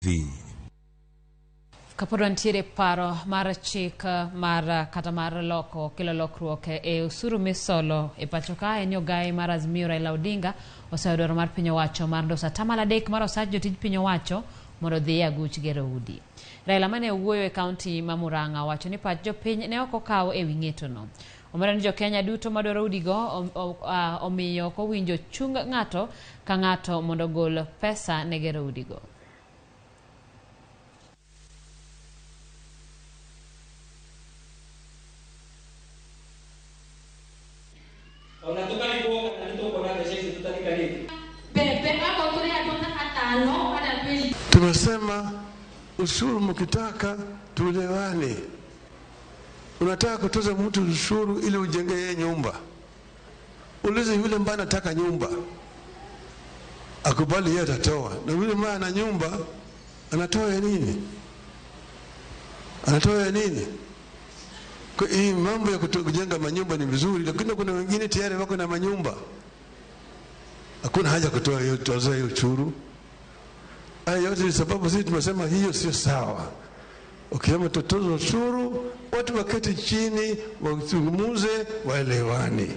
TV. Kapod wantiere paro mar chik mar kata mar loko kelo lokruok e osuru misolo e pacho ka en ni ogaye mar Azimio Raila Odinga oseyo dwaro mar piny owacho mar ndoso atamalo 3 mar osach jotij piny owacho mondo odhi e aguch gero udi. Raila mane owuoyo e kaunti ma Murang'a owacho ni pach jopiny ne ok okaw e wi ng'etono. Omedo ni jokenya duto madwaro udigo omiyo ok owinjo chung ng'ato ka ng'ato mondo ogol pesa ne gero udigo. Tumesema ushuru mkitaka tuelewane. Unataka kutoza mtu ushuru ili ujenge yeye nyumba, ulize yule ambaye anataka nyumba akubali, yeye atatoa, na yule ambaye ana nyumba anatoa ya nini? Anatoa ya nini? Kwa hii mambo ya kujenga manyumba ni vizuri, lakini kuna wengine tayari wako na manyumba, hakuna haja kutoa hiyo toza hiyo ushuru. Haya yote ni sababu sisi tumesema hiyo sio sawa. Ukisema tutoze ushuru, watu waketi chini wazungumze, waelewane.